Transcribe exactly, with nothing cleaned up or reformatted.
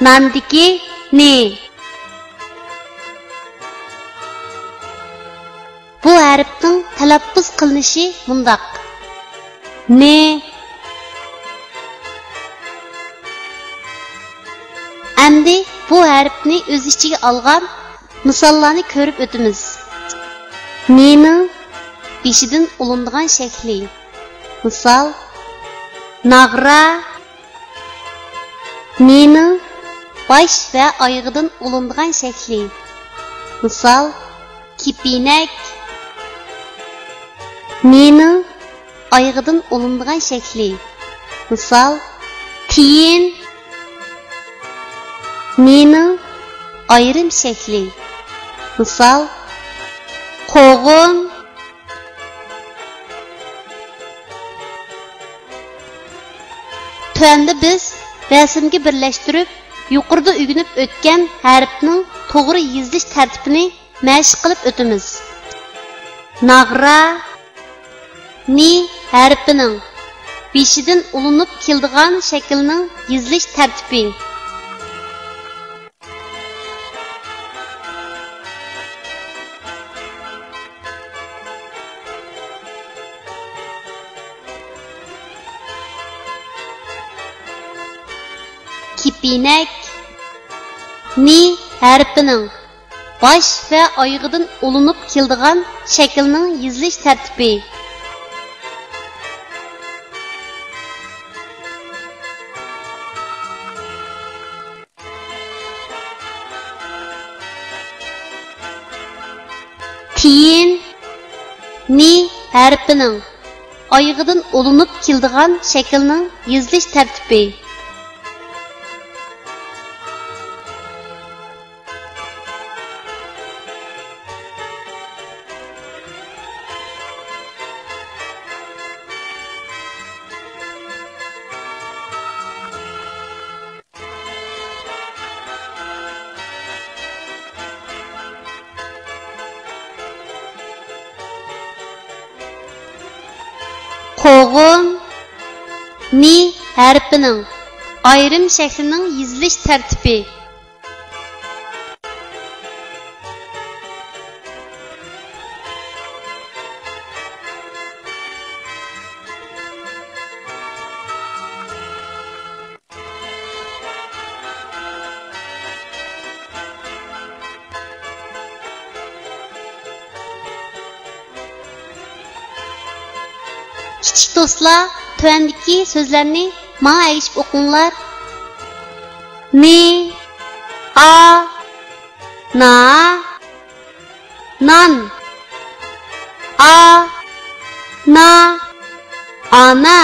ناندىكى نى. بۇ ھەرپنىڭ تەلەپپۇز قىلىنىشى مۇنداق: نى. ئەمدى بۇ ھەرپنى ئۆز ئىچىگە ئالغان مىساللارنى كۆرۈپ ئۆتىمىز. نىنىڭ بېشىدىن ئۇلىنىدىغان شەكلى. مىسال، ناغرا. نىنىڭ باش ۋە ئايىغىدىن ئۇلىنىدىغان شەكلى. مىسال، كېپىنەك. نىنىڭ ئايىغىدىن ئۇلىنىدىغان شەكلى. مىسال، تىيىن. نىنىڭ ئايرىم شەكلى. مىسال، قوغۇن. تۆۋەندە بىز رەسىمگە بىرلەشتۈرۈپ، يۇقىرىدا ئۆگىنىپ ئۆتكەن ھەرپنىڭ توغرا يېزىلىش تەرتىپىنى مەشىق قىلىپ ئۆتىمىز. ناغرا، نى ھەرپىنىڭ بېشىدىن ئۇلىنىپ كېلىدىغان شەكىلنىڭ يېزىلىش تەرتىپى. كېپىنەك، نى ھەرپىنىڭ باش ۋە ئايىغىدىن ئۇلىنىپ كېلىدىغان شەكىلنىڭ يېزىلىش تەرتىپى. تىيىن، نى ھەرپىنىڭ ئايىغىدىن ئۇلىنىپ كېلىدىغان شەكىلنىڭ يېزىلىش تەرتىپى. قوغۇن، نى ھەرپىنىڭ ئايرىم شەكلىنىڭ يېزىلىش تەرتىپى. كىچىك دوستلار، تۆۋەندىكى سۆزلەرنى ماڭا ئەگىشىپ ئوقۇڭلار. نى، ئا، نا، نان. ئا، نا، ئانا.